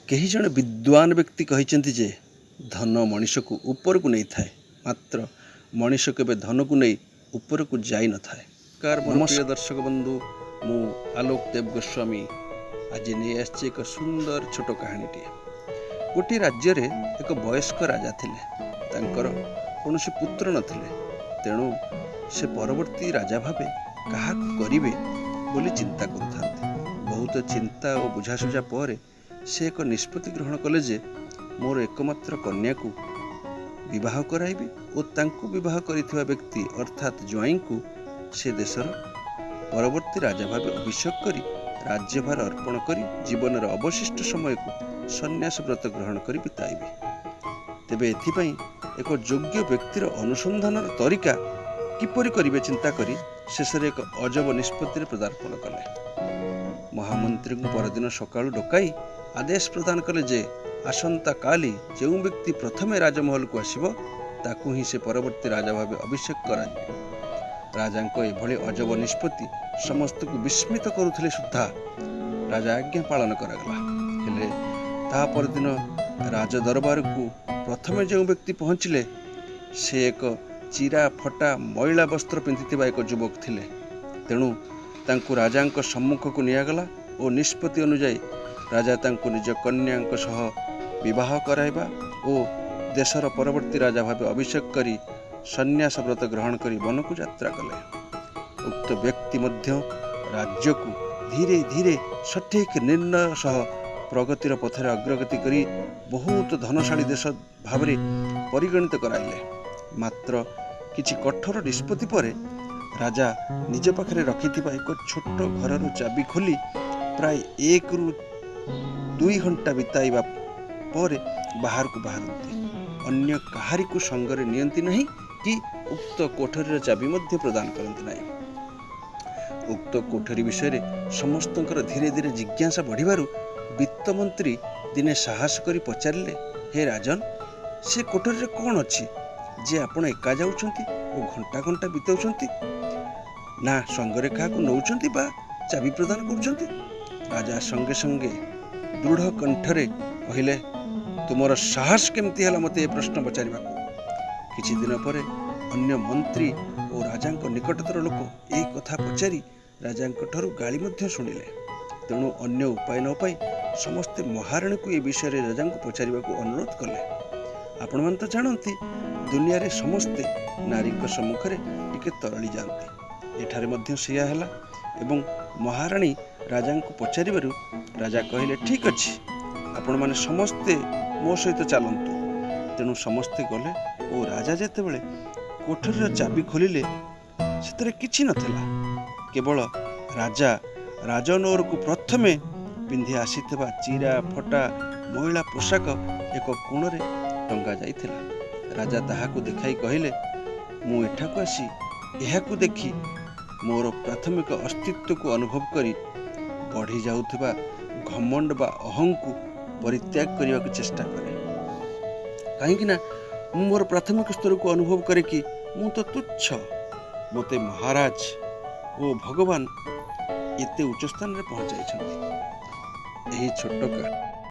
କେହି ଜଣେ ବିଦ୍ୱାନ ବ୍ୟକ୍ତି କହିଛନ୍ତି ଯେ ଧନ ମଣିଷକୁ ଉପରକୁ ନେଇଥାଏ, ମାତ୍ର ମଣିଷ କେବେ ଧନକୁ ନେଇ ଉପରକୁ ଯାଇନଥାଏ। ନମସ୍କାର ଦର୍ଶକ ବନ୍ଧୁ, ମୁଁ ଆଲୋକ ଦେବ ଗୋସ୍ୱାମୀ ଆଜି ନେଇ ଆସିଛି ଏକ ସୁନ୍ଦର ଛୋଟ କାହାଣୀଟିଏ। ଗୋଟିଏ ରାଜ୍ୟରେ ଏକ ବୟସ୍କ ରାଜା ଥିଲେ। ତାଙ୍କର କୌଣସି ପୁତ୍ର ନଥିଲେ। ତେଣୁ ସେ ପରବର୍ତ୍ତୀ ରାଜା ଭାବେ କାହାକୁ କରିବେ ବୋଲି ଚିନ୍ତା କରୁଥାନ୍ତି। ବହୁତ ଚିନ୍ତା ଓ ବୁଝାସୁଝା ପରେ ସେ ଏକ ନିଷ୍ପତ୍ତି ଗ୍ରହଣ କଲେ ଯେ ମୋର ଏକମାତ୍ର କନ୍ୟାକୁ ବିବାହ କରାଇବି ଓ ତାଙ୍କୁ ବିବାହ କରିଥିବା ବ୍ୟକ୍ତି ଅର୍ଥାତ୍ ଜ୍ୱାଇଁଙ୍କୁ ସେ ଦେଶର ପରବର୍ତ୍ତୀ ରାଜା ଭାବେ ଅଭିଷେକ କରି ରାଜ୍ୟଭାର ଅର୍ପଣ କରି ଜୀବନର ଅବଶିଷ୍ଟ ସମୟକୁ ସନ୍ନ୍ୟାସ ବ୍ରତ ଗ୍ରହଣ କରି ବିତାଇବି। ତେବେ ଏଥିପାଇଁ ଏକ ଯୋଗ୍ୟ ବ୍ୟକ୍ତିର ଅନୁସନ୍ଧାନର ତରିକା କିପରି କରିବେ ଚିନ୍ତା କରି ଶେଷରେ ଏକ ଅଜବ ନିଷ୍ପତ୍ତିରେ ପଦାର୍ପଣ କଲେ। ମହାମନ୍ତ୍ରୀଙ୍କୁ ପରଦିନ ସକାଳୁ ଡକାଇ ଆଦେଶ ପ୍ରଦାନ କଲେ ଯେ ଆସନ୍ତାକାଲି ଯେଉଁ ବ୍ୟକ୍ତି ପ୍ରଥମେ ରାଜମହଲକୁ ଆସିବ, ତାକୁ ହିଁ ସେ ପରବର୍ତ୍ତୀ ରାଜା ଭାବେ ଅଭିଷେକ କରାଯିବ। ରାଜାଙ୍କ ଏଭଳି ଅଜବ ନିଷ୍ପତ୍ତି ସମସ୍ତଙ୍କୁ ବିସ୍ମିତ କରୁଥିଲେ ସୁଦ୍ଧା ରାଜା ଆଜ୍ଞା ପାଳନ କରାଗଲା। ହେଲେ ତାହା ପରଦିନ ରାଜ ଦରବାରକୁ ପ୍ରଥମେ ଯେଉଁ ବ୍ୟକ୍ତି ପହଞ୍ଚିଲେ, ସେ ଏକ ଚିରା ଫଟା ମଇଳା ବସ୍ତ୍ର ପିନ୍ଧିଥିବା ଏକ ଯୁବକ ଥିଲେ। ତେଣୁ ତାଙ୍କୁ ରାଜାଙ୍କ ସମ୍ମୁଖକୁ ନିଆଗଲା ଓ ନିଷ୍ପତ୍ତି ଅନୁଯାୟୀ ରାଜା ତାଙ୍କୁ ନିଜ କନ୍ୟାଙ୍କ ସହ ବିବାହ କରାଇବା ଓ ଦେଶର ପରବର୍ତ୍ତୀ ରାଜା ଭାବେ ଅଭିଷେକ କରି ସନ୍ନ୍ୟାସ ବ୍ରତ ଗ୍ରହଣ କରି ବନକୁ ଯାତ୍ରା କଲେ। ଉକ୍ତ ବ୍ୟକ୍ତି ମଧ୍ୟ ରାଜ୍ୟକୁ ଧୀରେ ଧୀରେ ସଠିକ୍ ନିର୍ଣ୍ଣୟ ସହ ପ୍ରଗତିର ପଥରେ ଅଗ୍ରଗତି କରି ବହୁତ ଧନଶାଳୀ ଦେଶ ଭାବରେ ପରିଗଣିତ କରାଇଲେ। ମାତ୍ର କିଛି କଠୋର ନିଷ୍ପତ୍ତି ପରେ ରାଜା ନିଜ ପାଖରେ ରଖିଥିବା ଏକ ଛୋଟ ଘରର ଚାବି ଖୋଲି ପ୍ରାୟ 1ରୁ 2 ଘଣ୍ଟା ବିତାଇବା ପରେ ବାହାରକୁ ବାହାରନ୍ତି। ଅନ୍ୟ କାହାରିକୁ ସଙ୍ଗରେ ନିଅନ୍ତି ନାହିଁ କି ଉକ୍ତ କୋଠରୀର ଚାବି ମଧ୍ୟ ପ୍ରଦାନ କରନ୍ତି ନାହିଁ। ଉକ୍ତ କୋଠରୀ ବିଷୟରେ ସମସ୍ତଙ୍କର ଧୀରେ ଧୀରେ ଜିଜ୍ଞାସା ବଢ଼ିବାରୁ ବିତ୍ତମନ୍ତ୍ରୀ ଦିନେ ସାହସ କରି ପଚାରିଲେ, "ହେ ରାଜନ, ସେ କୋଠରୀରେ କ'ଣ ଅଛି ଯେ ଆପଣ ଏକା ଯାଉଛନ୍ତି ଓ ଘଣ୍ଟା ଘଣ୍ଟା ବିତାଉଛନ୍ତି, ନା ସଙ୍ଗରେ କାହାକୁ ନେଉଛନ୍ତି ବା ଚାବି ପ୍ରଦାନ କରୁଛନ୍ତି?" ରାଜା ସଙ୍ଗେ ସଙ୍ଗେ ଦୃଢ଼ କଣ୍ଠରେ କହିଲେ, "ତୁମର ସାହସ କେମିତି ହେଲା ମୋତେ ଏ ପ୍ରଶ୍ନ ପଚାରିବାକୁ?" କିଛି ଦିନ ପରେ ଅନ୍ୟ ମନ୍ତ୍ରୀ ଓ ରାଜାଙ୍କ ନିକଟତର ଲୋକ ଏହି କଥା ପଚାରି ରାଜାଙ୍କ ଠାରୁ ଗାଳି ମଧ୍ୟ ଶୁଣିଲେ। ତେଣୁ ଅନ୍ୟ ଉପାୟ ନ ପାଇ ସମସ୍ତେ ମହାରାଣୀକୁ ଏ ବିଷୟରେ ରାଜାଙ୍କୁ ପଚାରିବାକୁ ଅନୁରୋଧ କଲେ। ଆପଣମାନେ ତ ଜାଣନ୍ତି, ଦୁନିଆରେ ସମସ୍ତେ ନାରୀଙ୍କ ସମ୍ମୁଖରେ ଟିକେ ତରଳି ଯାଆନ୍ତି। ଏଠାରେ ମଧ୍ୟ ସେଇଆ ହେଲା ଏବଂ ମହାରାଣୀ ରାଜାଙ୍କୁ ପଚାରିବାରୁ ରାଜା କହିଲେ, "ଠିକ୍ ଅଛି, ଆପଣମାନେ ସମସ୍ତେ ମୋ ସହିତ ଚାଲନ୍ତୁ।" ତେଣୁ ସମସ୍ତେ ଗଲେ ଓ ରାଜା ଯେତେବେଳେ କୋଠରୀର ଚାବି ଖୋଲିଲେ, ସେଥିରେ କିଛି ନଥିଲା। କେବଳ ରାଜା ରାଜନଅରକୁ ପ୍ରଥମେ ପିନ୍ଧି ଆସିଥିବା ଚିରା ଫଟା ମଇଳା ପୋଷାକ ଏକ କୋଣରେ ଟଙ୍ଗା ଯାଇଥିଲା। ରାଜା ତାହାକୁ ଦେଖାଇ କହିଲେ, "ମୁଁ ଏଠାକୁ ଆସି ଏହାକୁ ଦେଖି ମୋର ପ୍ରାଥମିକ ଅସ୍ତିତ୍ୱକୁ ଅନୁଭବ କରି ବଢ଼ି ଯାଉଥିବା ଘମଣ୍ଡ ବା ଅହଂକୁ ପରିତ୍ୟାଗ କରିବାକୁ ଚେଷ୍ଟା କରେ। କାହିଁକି ନା ମୁଁ ମୋର ପ୍ରାଥମିକ ସ୍ତରକୁ ଅନୁଭବ କରେ କି ମୁଁ ତ ତୁଚ୍ଛ। ମୋତେ ମହାରାଜ ଓ ଭଗବାନ ଏତେ ଉଚ୍ଚ ସ୍ଥାନରେ ପହଞ୍ଚାଇଛନ୍ତି।" ଏହି ଛୋଟ